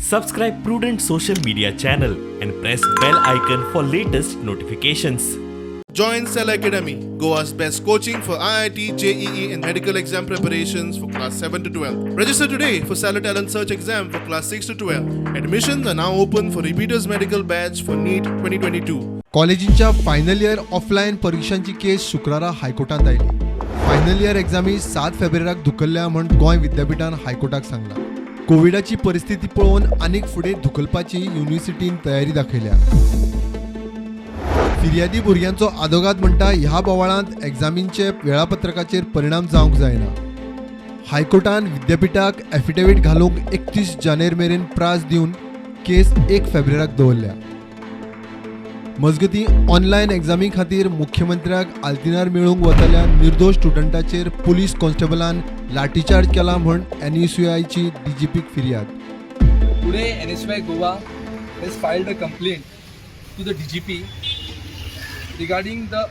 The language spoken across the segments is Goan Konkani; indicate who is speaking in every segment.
Speaker 1: Subscribe Prudent social media channel and press bell icon for latest notifications.
Speaker 2: Join Cell Academy, Goa's best coaching for IIT, JEE, and medical exam preparations for class 7 to 12. Register today for Cellar Talent Search exam for class 6 to 12. Admissions are now open for repeaters medical batch for NEET 2022.
Speaker 3: कॉलेजींच्या final year offline परिक्षांची केस शुक्रारा हायकोर्टात आयली. फायनल इयर एग्जामी 7 फेब्रुवारीक धुकल्ल्या म्हण गोंय विद्यापीठान हायकोर्टाक सांगला. कोविडाची परिस्थिती पळोवन आनीक फुडें धुकलपाची युनिव्हर्सिटीन तयारी दाखयल्या. फिर्यादी भुरग्यांचो आदोगाद म्हणटा, ह्या बोवाळांत एग्जामींचे वेळापत्रकाचेर परिणाम जावंक जायना. हायकोर्टान विद्यापीठाक एफिडेवीट घालूंक 31 जानेर मेरेन प्रास दिवन केस 1 फेब्रुवारीक दवरल्या. मजगतीं, ऑनलायन एग्जामी खातीर मुख्यमंत्र्याक आल्तिनार मेळूंक वतल्या निर्दोश स्टुडंटाचेर पुलीस कॉन्स्टेबलान लाठीचार्ज केला म्हण एनएसयूआयची डीजीपीक फिर्याद.
Speaker 4: Today, NSUI Goa has filed a complaint to the DGP regarding the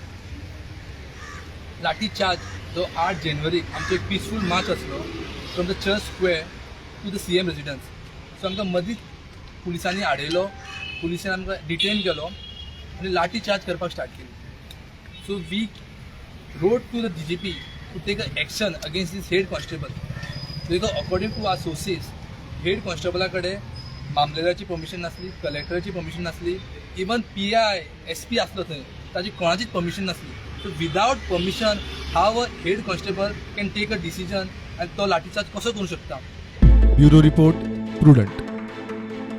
Speaker 4: lathi charge जो 8 जानेवारीक आमचो एक पिसफूल मार्च आसलो from the church square to the CM residence. So आमकां मदींच पुलिसांनी आडयलो, पुलिसान आमकां डिटेन केलो आनी लाठी चार्ज करपाक स्टार्ट केली. So we wrote to the DGP to take a action against this head constable because, according to our sources, head कॉन्स्टेबला कडेन मामलेदाराची परमिशन नासली, कलेक्टराची परमिशन नासली, इवन पीआय, एसपी आसलो थंय, ताची कोणाचीच परमिशन नासली. So without permission, how a head constable can take a decision आनी तो लाठीचार्ज कसो करूं शकता?
Speaker 3: Bureau report, prudent.